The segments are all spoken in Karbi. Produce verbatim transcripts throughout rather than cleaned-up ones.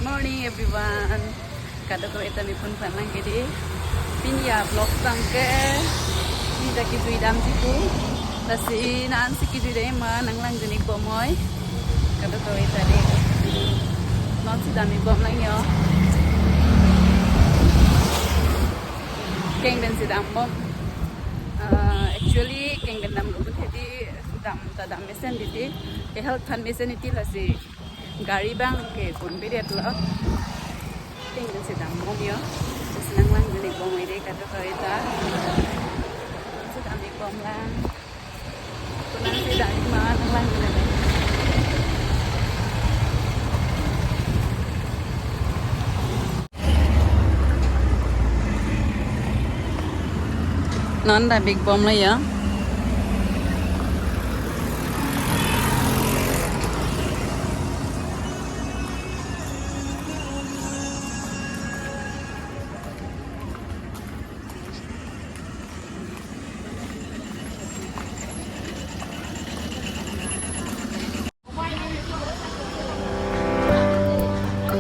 Morning everyone. Kadokave ta mipun aphan lang ke dei. Pini a-vlog abang ke, pini ta kejui damji pu. Lasi non si kejui dam ma nanglang juni bomnoi. Kadokave ta dei. Non si dam-ik bom lang yo. Keng pen si dam bom. Ah, actually, keng pen damlo pu the dei, dam ta dam mesen dei dei. Ke health aphan mesen dei lasi. Gari abang ke konbedet lo. Keng pen si dam bom yo. Lasi nanglang juni bomnoi dei kadokave ta. Si dam-ik bom lang. Konat si dam-ik ma nanglang juni dei. Non dam-ik bomlo yo.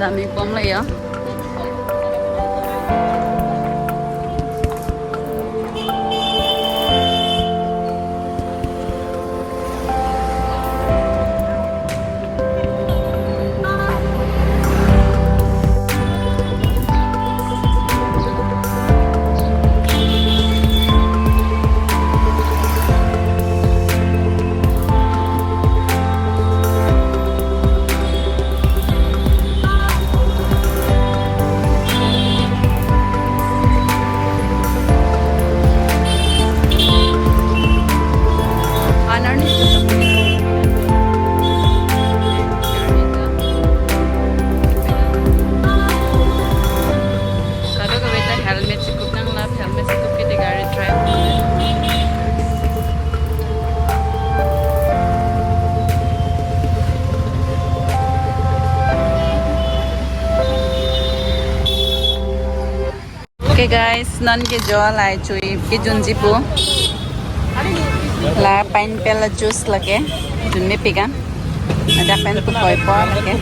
Dam-ik bomlo yo. Kadokave ta helmet si kup nanglap, helmet si kup ke dei gari drive. Okay guys, non ke jo la chui kejunji pu. La pineapple juice lake, junme pik an. Ajak pen pu koi po lake.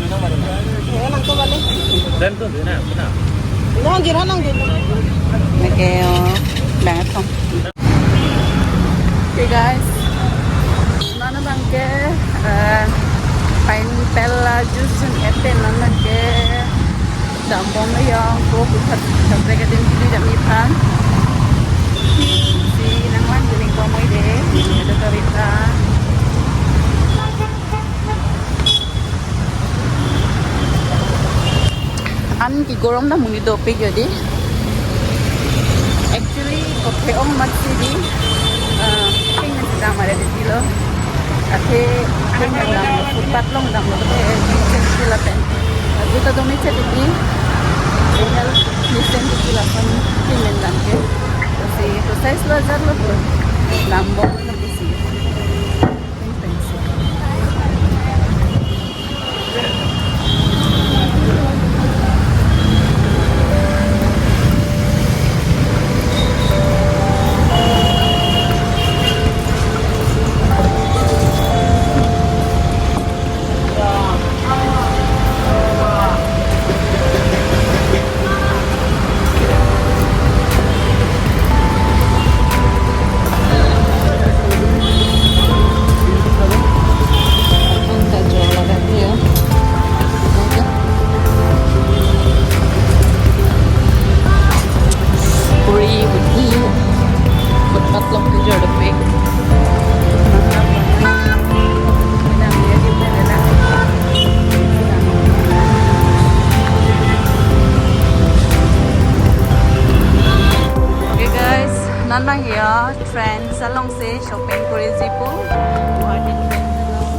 Lake, oh, bang athong. Okay guys, non abang ke, eh, pineapple juice jun-et pen non abang ke dam bomlo yo, ko pu phat phat ke dam kejui dam-ik aphan. Si nanglang juni bomnoi dei, kadokave ta. An ke gorom ta monit dopik yo dei. Actually, kopi ong mat si dei, ah, keng pen si dam mare dei lo. Athe keng pen damlo, footpath along damlo, athe keng pen si lapen. Juta do mechet dei. Tinggal mesen dei lapen keng pen dam ke. Si exercise lo ajat lo pu. Dam bomlo pu si. Puri, puri, footpath along kejor dopik. Okay guys, non abang yo Trends along si shopping koriji pu. Guwahati Trends along.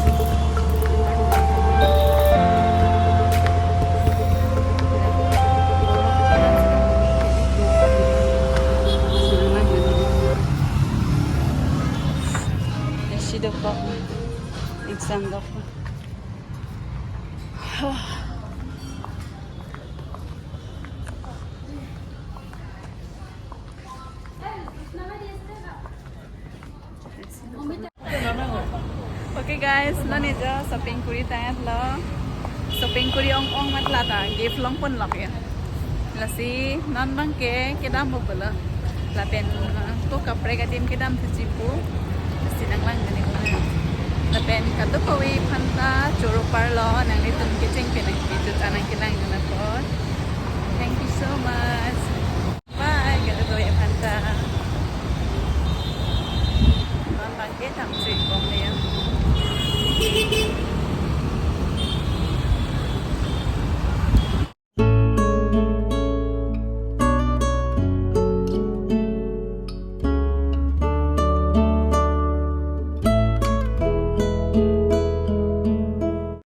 Isi dokok, exam dokok. Okay guys, non ejo shopping kori tang-et lo. Shopping kuri ong ong mat lata gift longpon lok ya. Lasi non bang ke kedam bo bela. Lapen ko kaprek adim kedam thuji pu. Lasi nanglang gani ko. Lapen kadokave aphanta choro parlo, nanglitum kecheng penang ke.